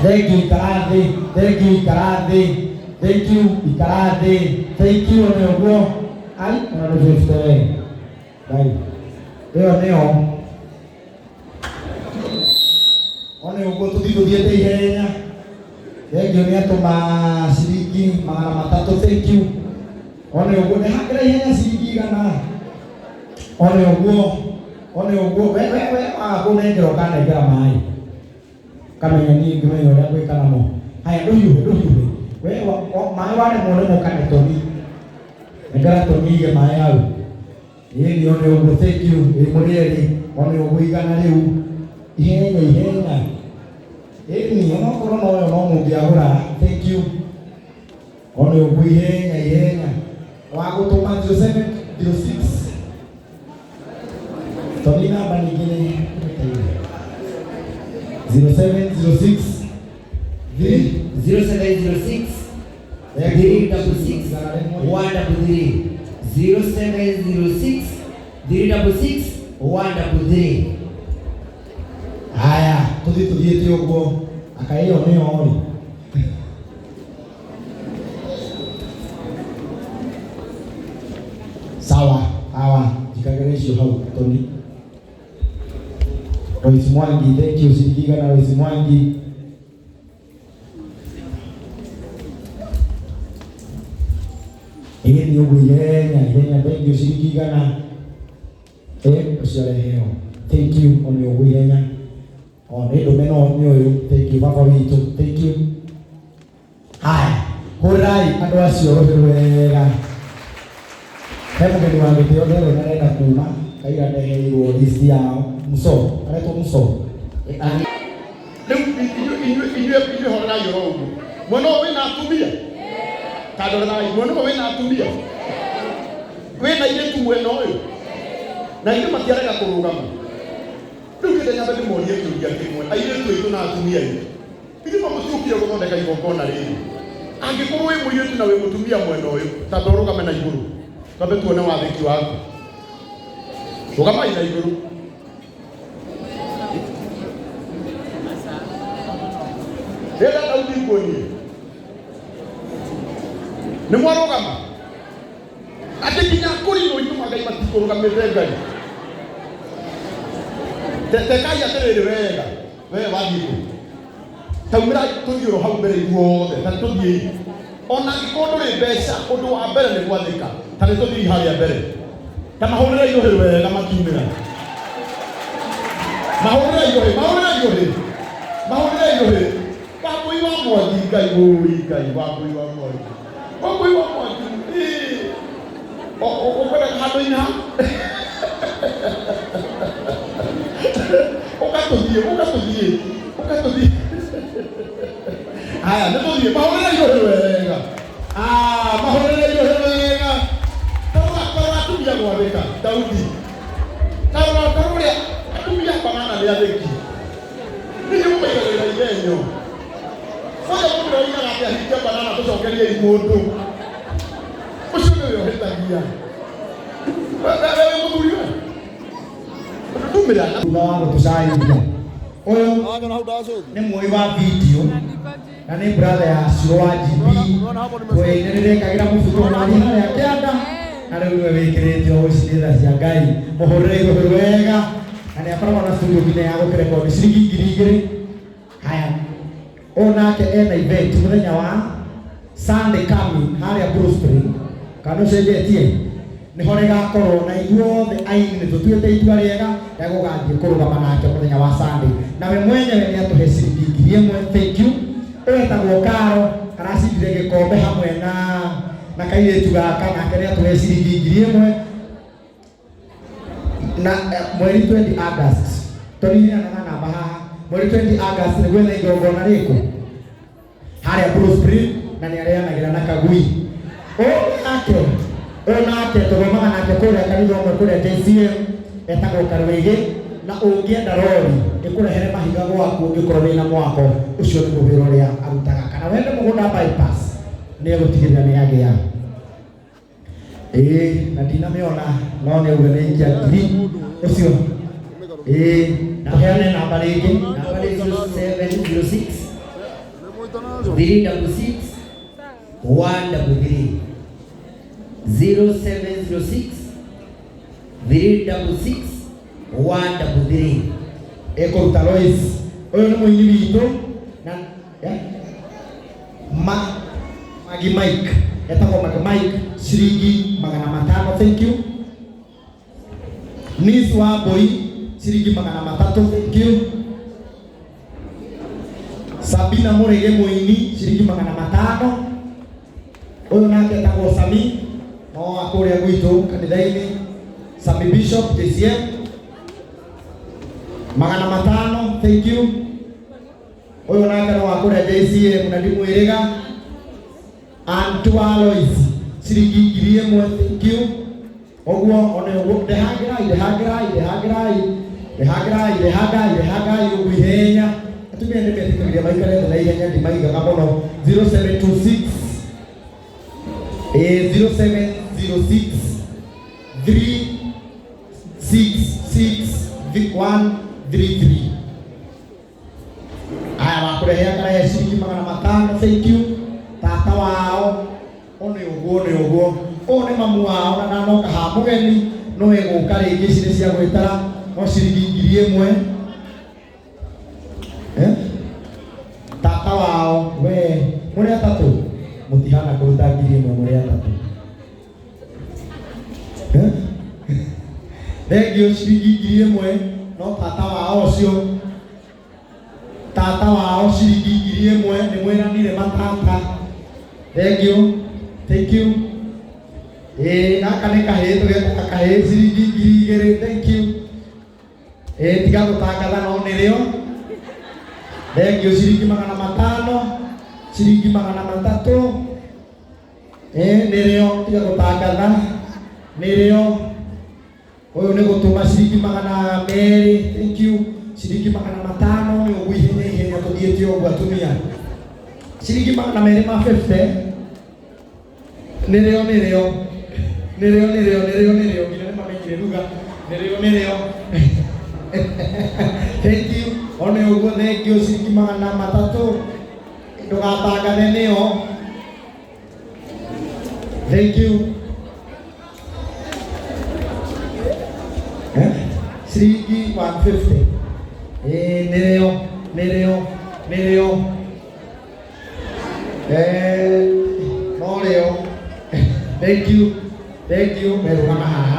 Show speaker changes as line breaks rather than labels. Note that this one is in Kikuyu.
Thank you, ikara thĩ. Thank you, ikara thĩ. Thank you, ikara thĩ. Thank you, nĩ ũguo. Ai, ona nĩ 50 we. Ngai. Ĩyo nĩyo. One ũguo tũthiĩ tũthiĩte ihenya. Thank you nĩ atũma ciringi 300. Thank you. One ũguo nĩ hakĩra ihenya ciringi 100. One ũguo. One ũguo we we we waga kũnengera ũkanengera maĩ. Kamenya niĩ ngĩmenya ũrĩa ngwĩka namo. Haya ndũhiũhe ndũhiũhe. We maĩ waremwo nĩmo ũkane toni. Nengera toni ige maĩ hau. Ĩĩ one ũguo thank you. Ĩĩ mũrĩ erĩ. One ũguo 100 rĩu. Ihenya ihenya. Ĩni onokorwo noyo no mũngĩagũra. Thank you. One ũguo ihenya ihenya. Wa gũtũma 0706. Toni namba ningĩ nĩ 0706 3
0706 366 133 0706 366 133.
Haya, tũthiĩ tũthiĩte ũguo. Aka ĩyo nĩyo rĩ. Sawa, sawa. Njikagĩra icio hau Tony. Royce Mwangi, thank you ciringi 100 Royce Mwangi. Ĩĩ nĩ ũguo ihenya ihenya thank you ciringi 100. Ĩĩ ũcio areheo. Thank you one ũguo ihenya. O nĩ ndũme no nĩ ũyũ. Thank you baba witũ. Thank you. Haya, hũrai andũ acio rũhĩ wega. He mũgeni wa gĩtĩo ndĩrona arenda kuma kaira ndeheirwo list yao. Muso, aretwo Muso.
Rĩu inyuĩ inyuĩ inyuĩ inyuĩ horerai oro ũguo. Mwena ũyũ wĩna atumia? Tandorerai, mwena ũyũ wĩna atumia? Wĩna airĩtu mwena ũyũ? Na ithuĩ matiarega kũrũgama. Rĩu kĩndĩ nyambe ndĩmorie kĩũria kĩmwe, airĩtu aitũ na atumia aitũ. Ithuĩ ma mũtiũkire gũthondeka igongona rĩrĩ. Angĩkorwo wĩ mũirĩtu na wĩ mũtumia mwena ũyũ, tamba ũrũgame na igũrũ. Twambe tuone wathĩki waku. Rũgamai na igũrũ. Rĩrĩa Daudi nguonie. Nĩ mwarũgama? Atĩ nginya kũrinwo inuma Ngai matikũrũgamĩte Ngai. Tekai atĩrĩrĩ wega. We wathiĩ kũ? Taumĩra tũthiĩ oro hau mbere ithuothe, ta nĩtũthiĩi. Ona angĩkorwo ndũrĩ mbeca, ũndũ wa mbere nĩ gwathĩka. Ta nĩtũthiĩi harĩa mbere. Ta mahũrĩrei rũhĩ wega makiumĩra. Mahũrĩrei rũhĩ, mahũrĩrei rũhĩ. Mahũrĩrei rũhĩ. Wambũi wa Mwangi, Ngai ũi Ngai, Wambũi wa Mwangi. Wambũi wa Mwangi, ĩĩ. Ũkwenda handũ-inĩ ha? Ũka tũthiĩ, ũka tũthiĩ, ũka tũthiĩ. Haya, nĩ tũthiĩ, mahũrĩrei rũhĩ wega. Ah, mahũrĩrei rũhĩ wega. Tarora, tarora atumia gwathĩka, Daudi. Tarora, tarora ũrĩa atumia banana nĩ athĩki. Nĩ mũmaigagĩrĩra igenyo. Ũyũ mũndũ oigaga atĩ ahingia banana tũcokeriei mũndũ. Ũcio nĩwe ũhĩtagia. We wĩ mũthuri we. Ndumĩra.
Thutha wa gũtũcaĩria. Ũyũ nĩ muoi wa video na nĩ brother ya Ciro wa GP. Twĩ nĩ ndĩrekagĩra mũbuto mwari harĩa kĩanda na rĩu nĩwe wĩkĩrĩte ũũ ici nĩ tha cia Ngai. Mũhũrĩre igũrũ wega na nĩ akoragwo na studio nginya ya gũkĩrekondi ciringi 2000. Haya, ũyũ nake ena event mũthenya wa Sunday coming harĩa Blue Spring. Kana ũcenjetie? Nĩho rĩgakorwo na ithuothe aini nĩ tũtuĩte itua rĩega rĩa gũgathiĩ kũrũgama nake mũthenya wa Sunday. Na we mwenyewe nĩ atũhe ciringi 1000. Thank you. Ũyũ etagwo Karo, aracindire gĩkombe hamwe na kairĩtu gaka, nake nĩ atũhe ciringi 1000. Na mweri 20 August, tũririkanaga namba haha, mweri 20 August nĩguo ena igongona rĩkũ harĩa Blue Spring, na nĩ arĩanagĩra na Kagui. Ũyũ nake tũthomaga nake kũrĩa kanitha ũmwe kũrĩa KCM, etagwo Karwĩgĩ, na ũngĩenda rori ĩkũrehere mahiga gwaku ũngĩkorwo wĩna mwako, ũcio nĩguo wĩra ũrĩa arutaga. Kana wende mũgũnda bypass, nĩ egũtigĩrĩra nĩ agĩa. Ĩĩ, na ndinamĩona no nĩ auga nĩ aikia ngiri ũcio. Ĩĩ, tũheane namba rĩngĩ.
Namba nĩ 0706 366 133. 0706 366 133.
Ekuruta Lois uyu ni muini witũ na ma Magi Mike etagwo Magi Mike ciringi 500, thank you. Miss wa Mbui ciringi 300, thank you. Sabina Murege muini ciringi 500. Uyu nake etagwo Sami no akuria gwitũ kanitha-inĩ, Sami Bishop JCM 500, thank you. Uyu nake no akuria JCM na ndimwĩrĩga. Antu Alois ciringi 1000, thank you. Ũguo one ũguo ndehagĩrai ndehagĩrai ndehagĩrai ndehagĩrai ndehagai ndehagai ũguo ihenya. Atumia nĩ metĩkagĩria maikarĩte na ihenya, ndimaigaga mũno. 0726 0706 366 133. Aya wakũrehe akarehe ciringi 500, thank you. Tata wao one ũguo nĩ ũguo ũyũ nĩ mamu wao na ndanoka ha mũgeni no egũka rĩngĩ ici nĩ cia gwĩtara no ciringi 1000. Eh? Tata wao we mũrĩ atatũ mũtihana kũruta 1000 mũrĩ atatũ. Eh? Thengio ciringi 1000 no tata wao ũcio tata wao ciringi 1000 nĩ mwĩranire matata. Thank you, thank you. Gaka nĩ kahĩĩ tũgetaga kahĩĩ ciringi 2000, thank you. Tiga gũtangatha no nĩrĩo. Thank you ciringi 500, ciringi 300. Nĩrĩo tiga gũtangatha nĩrĩo. Ũyũ nĩ gũtũma ciringi 200, thank you. Ciringi 500 nĩ ũguo ihenya ihenya tũthiĩte ũguo atumia. Ciringi 250 nĩrĩo nĩrĩo nĩrĩo nĩrĩo nĩrĩo nĩrĩo nginya nĩmamenyire ruga nĩrĩo nĩrĩo. Thank you. One ũguo thank you ciringi 300 ndũgatangathe nĩo. Thank you. Eh? Ciringi 150. Nĩrĩo nĩrĩo nĩrĩo. No rĩo. Thank you. Thank you. Merũgama haha.